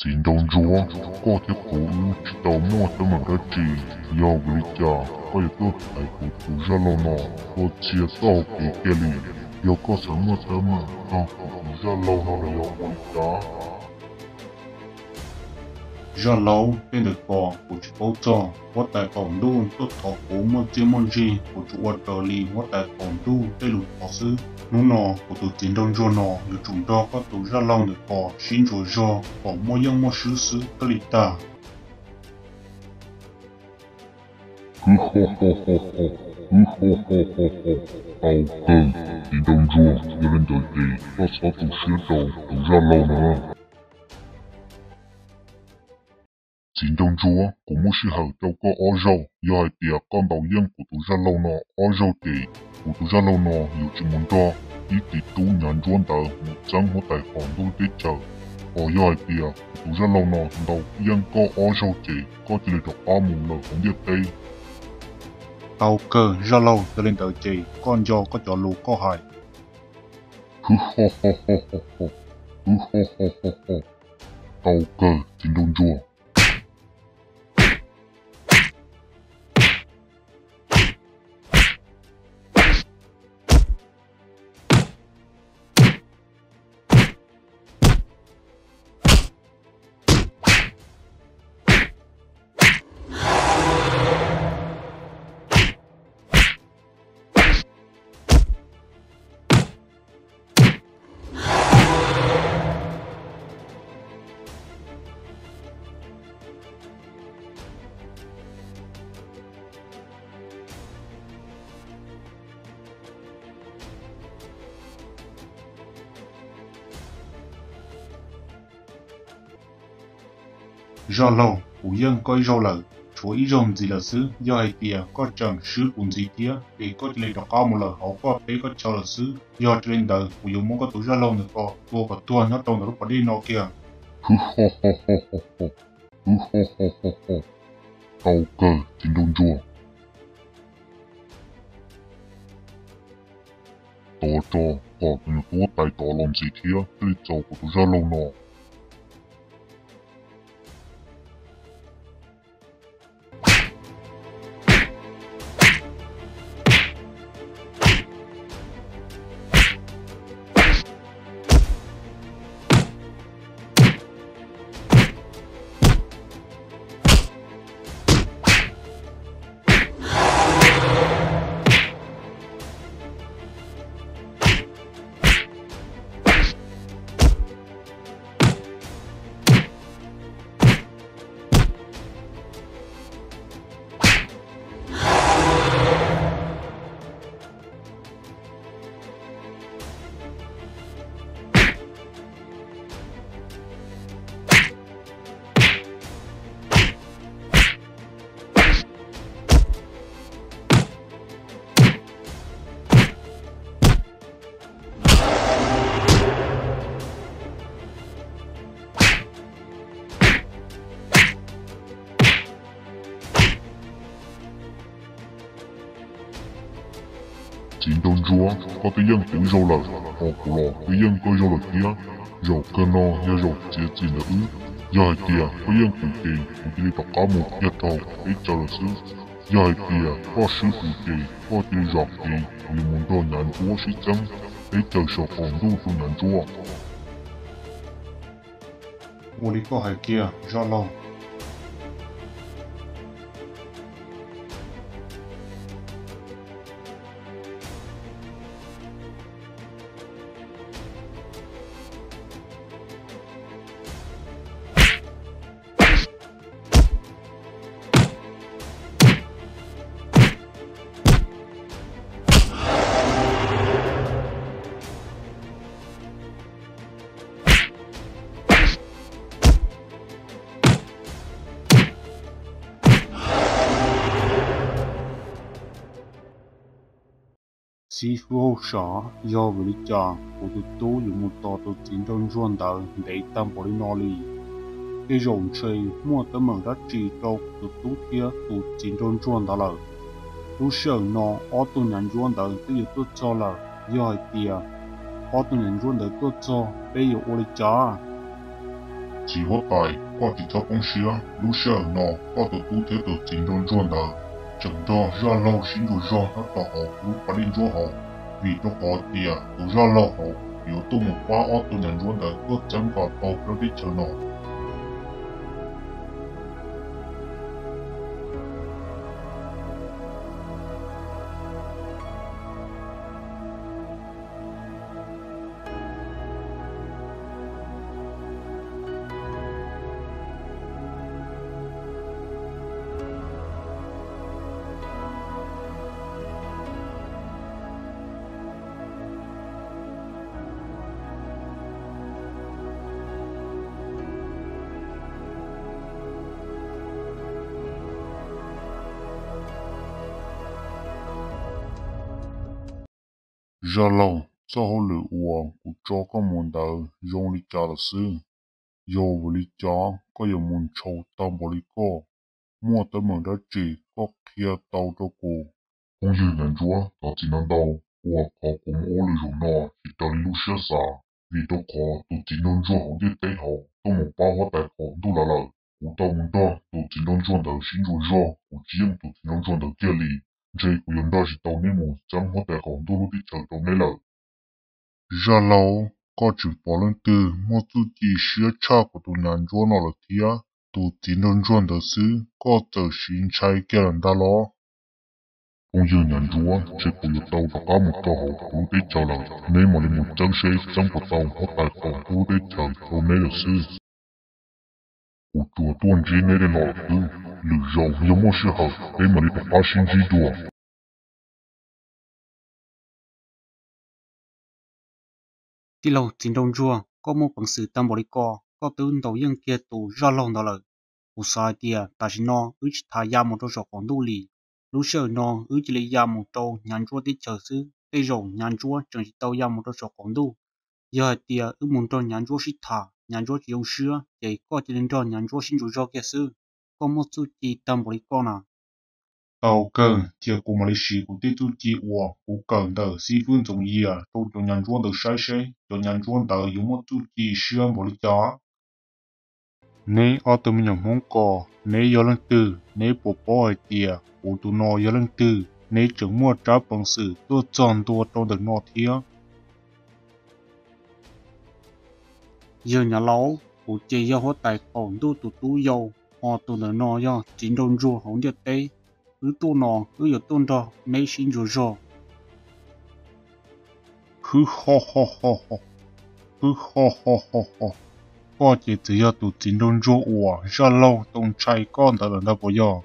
Txiv nraug ntsuab, koj thiab kuv wb tsis tau muaj teeb meem dab tsi, yog vim li cas koj yuav tuaj thaiv kuv tus zaj laug no tuaj txhia txoj hauv kev kiag li? Yog koj xav muaj teeb meem txog kuv tus zaj laug no los yog ua li cas? Zaj laug, tej ntawm ko kuv tsis paub txog. Huab tais qaum ntuj tuaj thov kuv muaj txiaj muaj ntsig, kuv tsuas ua raws li huab tais qaum ntuj tej lus thov xwb. Hnub no kuv tus txiv nraug ntsuag no yuav tsum nrog koj tus zaj laug ntawm ko sib ntsuas zog kom muaj yeej muaj swb xwb thiaj li tag. Tau kawg, txiv nraug ntsuag, yog li ntawd ces koj txhob tu siab rau tus zaj laug no. Txiv nraug ntsuag, kuv muab sij hawm rau koj ob zaug, yog hais tias koj ntaus yeej kuv tus zaj laug no ob zaug ces kuv tus zaj laug no yuav tsis mus nrog ib txiv tub nyav ntsuab ntawd mus txeeb huab tais qaum ntuj teb chaws. Hos yog hais tias kuv tus zaj laug no ntaus yeej koj ob zaug ces koj cia li rov qab mus lawm hauv ntiaj teb. Tau kawg zaj laug, yog li ntawd ces koj nco koj cov lus koj hais. Tau kawg, txiv nraug ntsuag. Zaj laug, kuv yeej koj ib zaug lawm, tshuav ib zaug ntxiv lawm xwb. Yog hais tias koj tseem swb kuv ntxiv thiab ces koj cia li rov qab mus lawm hauv koj teb koj chaw lawm xwb. Yog tsis li ntawd kuv yuav muab koj tus zaj laug ntawm ko tua kom tuag nyob rau ntawm lub pas dej no kiag. Tau kawg, txiv nraug ntsuag. Tos tso, kom tus nyuam tub huab tais tod los ntxiv thiab thiaj li txaus kuv tus zaj laug no. Txiv nraug ntsuab, koj twb yeej kuv ib zaug lawm, hos kuv los twb yeej koj ib zaug lawm thiab. Zaum kawg no yog zaum txiav txim ntawm wb. Yog hais tias koj yeej kuv ces kuv cia li rov qab mus kiag rau teb chaws lawm xwb. Yog hais tias koj swb kuv ces koj cia li zam kev, kuv yuav mus nrog nyav ntsuab sib txeeb teb chaws saum qaum ntuj tus nyav ntsuab. Ua li koj hais kiag zaj laug. Xib hwb hauj sam, yog vim li cas kuv tus tub yuav mus tos tus txiv nraug ntsuag ntawd ntev tag npaum li no li? Tej zaum ntshe muaj teeb meem dab tsi rau kuv tus tub thiab tus txiv nraug ntsuag ntawd lawm. Lub sij hawm no ob tug nyav ntsuab ntawd twb yuav tuaj txog lawm. Yog hais tias ob tug nyav ntsuab ntawd tuaj txog, peb yuav ua li cas? Txiv huab tais, koj tsis txhob poob siab, lub sij hawm no koj tus tub thiab tus txiv nraug ntsuag ntawd tseem nrog zaj laug sib ntsuas zog nyob rau hauv lub pas dej ntsuab hauv, vim rau qhov tias tus zaj laug hauv yuav tuaj mus pab ob tug nyuam ntsuab ntawd tuaj txeeb kom tau plaub teb chaws no. Zaj laug, txoj hauj lwm uas kuv tso koj mus ntawd zoo li cas lawm xwb? Yog vim li cas koj yuav mus ntshaus tag npaum li koj? Muaj teeb meem dab tsi koj qhia tau rau kuv? Phooj ywg nyuam ntsuab, thov txim ntau ntau uas qhov kuv mus ua lwm zaum no tsis raws li lub siab xav, vim rau qhov tus txiv nraug ntsuag hauv ntiaj teb hauv tuaj mus pab huab tais qaum ntuj lawm lawm. Kuv tau mus nrog tus txiv nraug ntsuag ntawd sib ntsuas zog, kuv tsis yeej tus txiv nraug ntsuag ntawd kiag li. Ntshe kuv yuav nrog tsis tau neb mus txeeb huab tais qaum ntuj lub teb chaws rau neb lawm. Zaj laug, koj tseem pom leej twg muaj txuj ci siab tshaj kuv tus nyuam ntsuab no lawm thiab? Tus txiv nraug ntsuag ntawd xwb koj txawm siv ntshai kiag lawm ntag los? Phooj ywg nyuam ntsuab, ntshe kuv yuav tau rov qab mus rau hauv kuv lub teb chaws lawm, neb mam li mus txeeb seb txeeb puas tau huab tais qaum ntuj lub teb chaws rau neb lawm xwb. Kuv tsuas tuaj ntsib neb li no xwb, lwm zaus yog muaj sij hawm peb mam li rov qab sib ntsib dua. Tij laug txiv nraug ntsuag, koj muaj peev xwm tag npaum li ko, koj twb ntaus yeej kiag tus zaj laug ntawd lawm. Kuv xav hais tias tam sim no wb tsis tas ya mus rau saum qaum ntuj li. Lub sij hawm no wb cia li ya mus rau nyuam ntsuab teb chaws xwb, tej zaum nyuam ntsuab tseem tsis tau ya mus rau saum qaum ntuj. Yog hais tias wb mus nrog nyuam ntsuab sib tham, nyuam ntsuab tsis zoo siab, ces koj cia li nrog nyuam ntsuab sib ntsuas zog kiag xwb. Koj muaj txuj ci tag npaum li koj na. Tau kawg, cia kuv mam li siv kuv tej txuj ci uas kuv kawm ntawm xib fwb Ntxoov Yias rau cov nyuam ntsuab ntawd saib seb cov nyuam ntsuab ntawd yuav muaj txuj ci siab npaum li cas. Neb ob tug me nyuam Hmoob ko, neb yog leej twg? Neb puas paub hais tias kuv tus no yog leej twg? Neb tseem muaj tsab peev xwm tuaj txog ntua rau ntawm no thiab? Yawg Nyav Laus, kuv ces yog huab tais qaum ntuj tus tub yau, ho tus ntawm no yog txiv nraug ntsuag hauv ntiaj teb. Wb tuaj no wb yuav tuaj nrog neb sib ntsuas zog. Hwb ho ho ho ho, hwb ho ho ho ho. Koj ces txawm yog tus txiv nraug ntsuag uas zaj laug tau ntshai koj ntawd lawm ntag puas yog?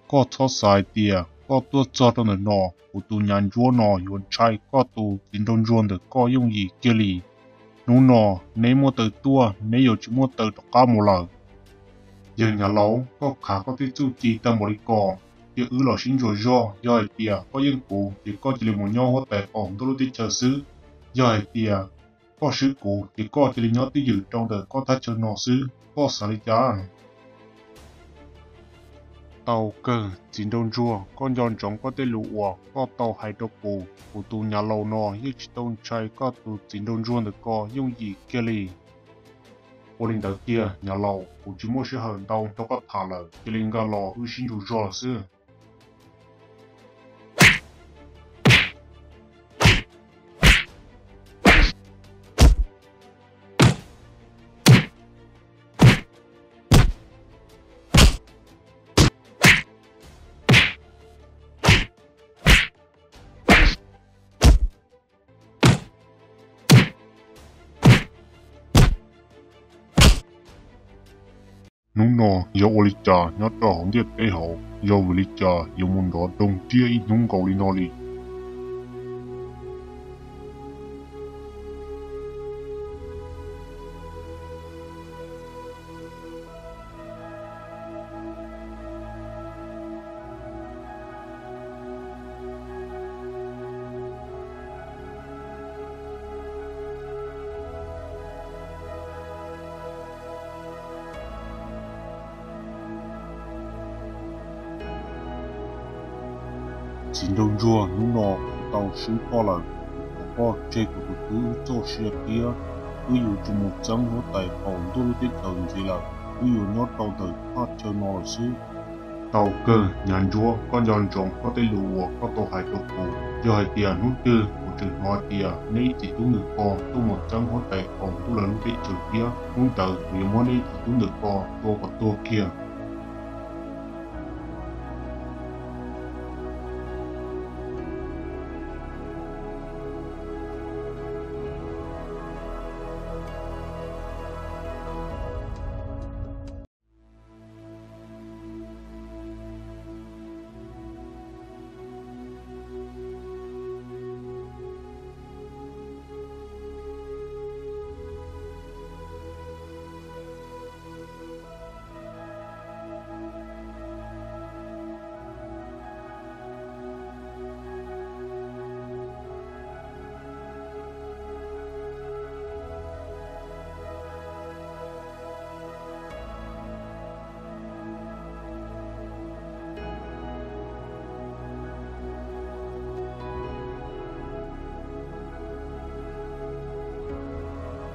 Koj txhob xav hais tias koj tuaj txog rau ntawm no kuv tus nyuam ntsuab no yuav ntshai koj tus txiv nraug ntsuag ntawm koj yooj yim kiag li. Hnub no neb muaj taw tuaj, neb yuav tsis muaj taw rov qab mus lawm. Yawg Nyav Laus, koj khav koj tej txuj ci tag npaum li ko, cia wb los sib ntsuas zog. Yog hais tias koj yeej kuv ces koj cia li mus nyob huab tais qaum ntuj lub teb chaws xwb. Yog hais tias koj swb kuv ces koj cia li nyob twj ywm rau ntawm koj thaj chaw no xwb, koj xav li cas? Tau kawg txiv nraug ntsuag, koj nco ntsoov koj tej lus uas koj tau hais rau kuv. Kuv tus Nyav Laus no yeej tsis tau ntshai koj tus txiv nraug ntsuag ntawm ko yooj yim kiag li. Ua li ntawd kiag Nyav Laus, kuv tsis muaj sij hawm ntau nrog koj tham lawm, cia li nkag los wb sib ntsuas zog xwb. Hnub no yog ua li cas nyob rau hauv ntiaj teb hauv? Yog vim li cas yuav mus nrov doog tiag ib hnub nkaus li no li? Txiv nraug ntsuag, hnub no kuv tau swb koj lawm, thov koj tseg kuv tus tub wb txoj sia thiab. wb yuav tsis mus txeeb huab tais qaum ntuj lub teb chaws ntxiv lawm, wb yuav nyob rau ntawm thaj chaw no lawm xwb. Tau kawg, Nyav Ntsuab, koj nco ntsoov koj tej lus uas koj tau hais rau kuv. Yog hais tias hnub twg kuv tseem hnov tias neb ib txiv tub ntawm ko tuaj mus txeeb huab tais qaum ntuj lawv lub teb chaws thiab, hnub ntawd kuv yuav muab neb ib txiv tub ntawm ko tua kom tuag kiag.